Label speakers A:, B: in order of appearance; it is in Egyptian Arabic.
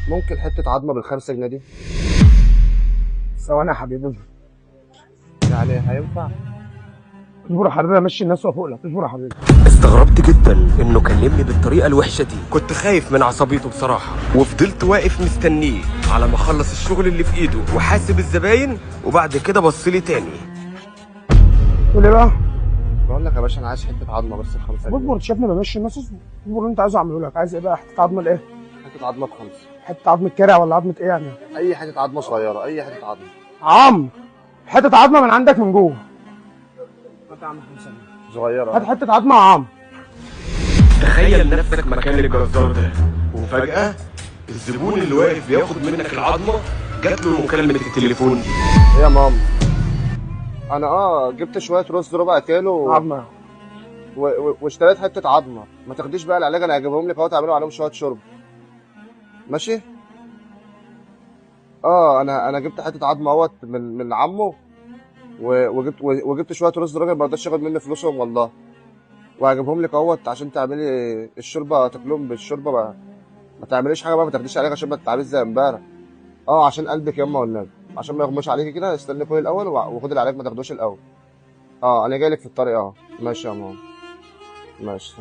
A: ممكن حتة عظمه بال5 جنيه دي؟
B: ثواني يا حبيبي.
A: يعني هينفع؟
B: اصبر يا حبيبي، امشي الناس وافوق لك. اصبر يا حبيبي.
C: استغربت جدا انه كلمني بالطريقة الوحشة دي، كنت خايف من عصبيته بصراحة، وفضلت واقف مستنيه على ما اخلص الشغل اللي في ايده وحاسب الزباين، وبعد كده بص لي تاني.
B: تقول ايه بقى؟
A: بقول لك يا باشا انا عايز حتة عظمه بس ب5 جنيه.
B: اصبر، شايفني بمشي الناس؟ اصبر اصبر، اللي انت عايزه اعمله لك. عايز ايه بقى؟ حتة عظمه لايه؟
A: حتة عظمه ب5.
B: حتة عظمه كرع ولا عظمه ايه يعني؟
A: اي حتة عظمه صغيرة، اي حتة عظمه.
B: عم، حتة عظمه من عندك من جوه. هات يا عم 5 جنيه.
A: صغيرة.
B: هات حتة عظمه يا عم.
C: تخيل نفسك مكان الجزار ده، وفجأة الزبون اللي واقف بياخد منك العظمة جات له مكالمة التليفون دي.
A: ايه يا ماما؟ انا جبت شوية رز ربع كيلو
B: عظمه
A: واشتريت حتة عظمه. ما تاخديش بقى العلاج، انا هجيبهم لك اهو، تعملوا عليهم شوية شرب. ماشي؟ انا جبت حتة عظمه اهوت من عمه، وجبت شوية رز. راجل ما رضاش ياخد مني فلوسهم والله، وهجيبهم لك اهوت عشان تعملي الشوربة، تاكلهم بالشوربه بقى. ما تعمليش حاجة بقى، ما تاخديش علاج عشان ما تتعبيش زي امبارح. عشان قلبك يما والنبي، عشان ما يغمش عليكي كده. استني كل الاول وخدي العلاج، ما تاخدوش الاول. انا جاي لك في الطريق اهو. ماشي يا ماما، ماشي.